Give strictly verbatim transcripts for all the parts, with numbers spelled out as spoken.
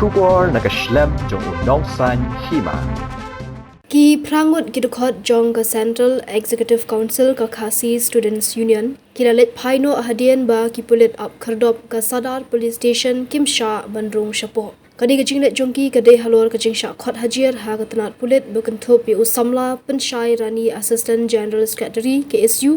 Khubor na ka shlem jong u nongsaiñ hima. Ki phra ngut ki dkhot jong ka Central Executive Council ka Khasi Students Union ki la leit phai noh hadien ba ki pulit ap khyrdop ka Sadar Police Station kim shah ban rung shapoh. Kane ka jingleit jong ki ka dei halor ka jingshah khot hajir ha ka tnat pulit ba kynthup ïa u samla Pynshai Rani, Assistant General Secretary K S U,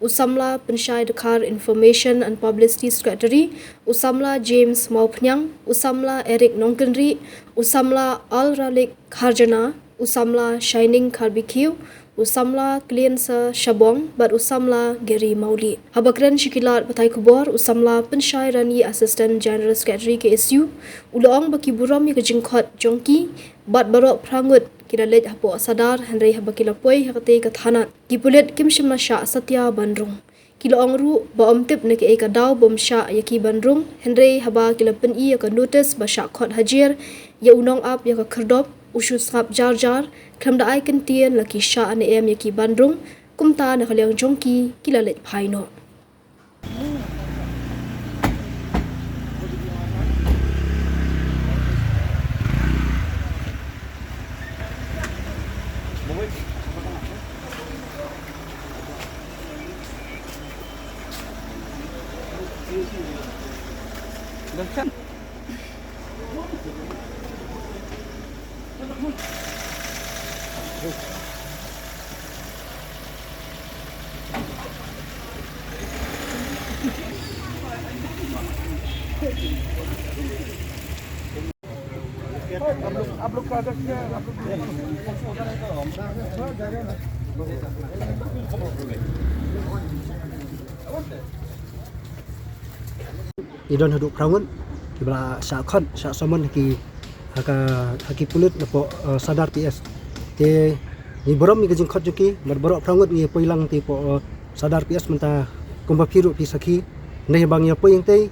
u samla Pynshai Dkhar, Information and Publicity Secretary, u samla James Mawphniang, u samla Eric Nongkynrih, u samla Alralik Kharjana, u samla Shining Kharbikiew, u samla Kliensa Shabong bad u samla Gary Mawlieh. Haba kren sha ki lad pathai khubor, u samla Pynshai Rani, Assistant General Secretary K S U, u la ong ba ki burom ïa ka jingkhot jong ki bad baroh phra ngut ki la leit hapoh Sadar, hynrei haba ki la poi ha katei ka thanat, ki pulit kim shym la shah satia ban rung. Ki la ong ruh ba ym tip na kaei ka daw ba ym shah ïa ki ban rung, hynrei haba ki la pyni ïa ka notis ba shah khot hajir ïa u nongap ïa ka khyrdop, u shu sngap jar jar, khlem da ai kyntien la ki shah ne em ïa ki ban rung. Kumta na ka liang jong ki, ki la leit phai noh. Ngi don haduh phra ngut kiba la shah khot, shah summon ha ki, ha ka, ha ki pulit napoh, eh, Sadar P S. Te ngi burom ïa ka jingkhot jong ki, bad baroh phra ngut ngi poi lang te poh, eh, Sadar P S mynta, kumba phi ruh phi sakhi. Hynrei ba ngi la poi hangtei,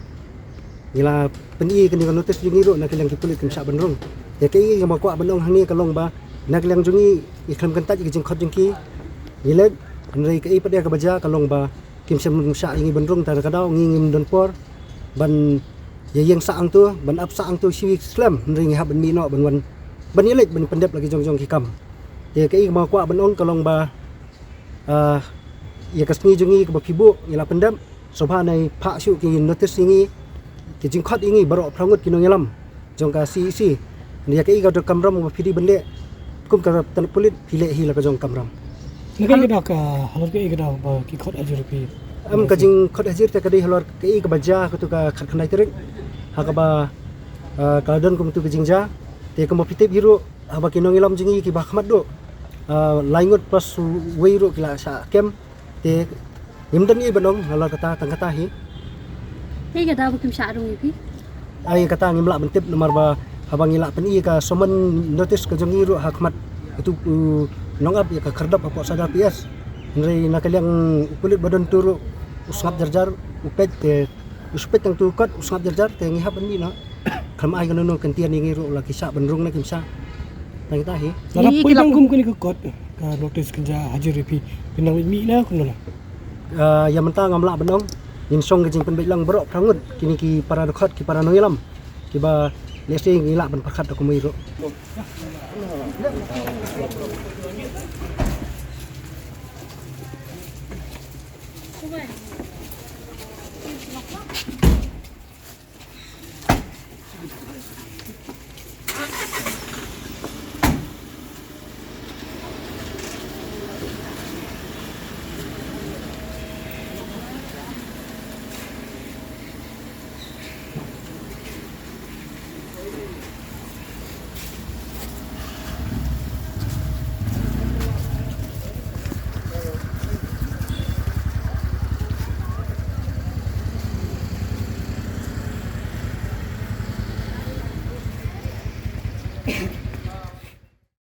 ngi la pyni kane ka notis jong ngi ruh na ka liang ki pulit kim shah ban rung. Te kaei kaba kwah ban ong hangne ka long ba na ka liang jong ngi, ngi khlem kyntait ïa ka jingkhot jong ki. Ngi leit, hynrei kaei pat kaba jia ka long ba kim shym shah ïa ngi ban rung, te na ka daw ngi ngim don por ban ïa ïeng sah hangto, ban ap sah hangto shi slem, hynrei ngi hap ban mih noh ban wan, ban ïaleit ban pyndep la ki jong jong ki kam. Te kaei kaba kwah ban ong ka long ba, ah, ïa ka sngi jong ngi kaba phi buh ngi la pyndep, sngewbha nai phah shuh ki notis ïa ngi, ki jingkhot ïa ngi baroh phra ngut ki nongïalam jong ka C E C. Ïa kaei ka jong ka kamram ba phi dei ban leh kum ka tnat pulit, phi leh hi la ka jong ka kamram. Na kaei ka daw, ka halor kaei ka daw ba ki khot hajir ïa phi? Em, ka jingkhot hajir te ka dei halor kaei kaba jia ha katu ka khatkhyndai tarik, ha kaba, ah, ka la don kum katu ka jingjia. Te kumba phi tip hi ruh, haba ki nongïalam jong ngi kiba khmat ruh, ah, lai ngut plus uwei ruh ki la shah kem. Te ngim don ei ban ong halor kata, tang kata hi. Te ka daw ba kim shah rung ïa phi? Ai, kata ngim lah ban tip namar ba haba ngi la pyni ka summon notis ka jong ngi ruh ha khmat utu u nongap ïa ka khyrdop hapoh Sadar P S. Hynrei na ka liang u pulit ba don tu ruh u sngap jar jar, u peit te, u shu peit tang tu kot, u sngap jar jar, te ngi hap ban mih noh. Khlem ai kano kano kyntien ïa ngi ruh la ki shah ban rung ne kim shah. Tang kata hi. Lada poi tang kum kane ka kot, ka notis kynja hajir ïa phi, phin nang leit mih ne kumno? Ah, ïa mynta ngam lah ban ong. Ngin shong ka jingpynbeit lang baroh phra ngut, kine ki para dkhot, ki para nongïalam, kiba lehse ngi lah ban pyrkhat da kumwei ruh.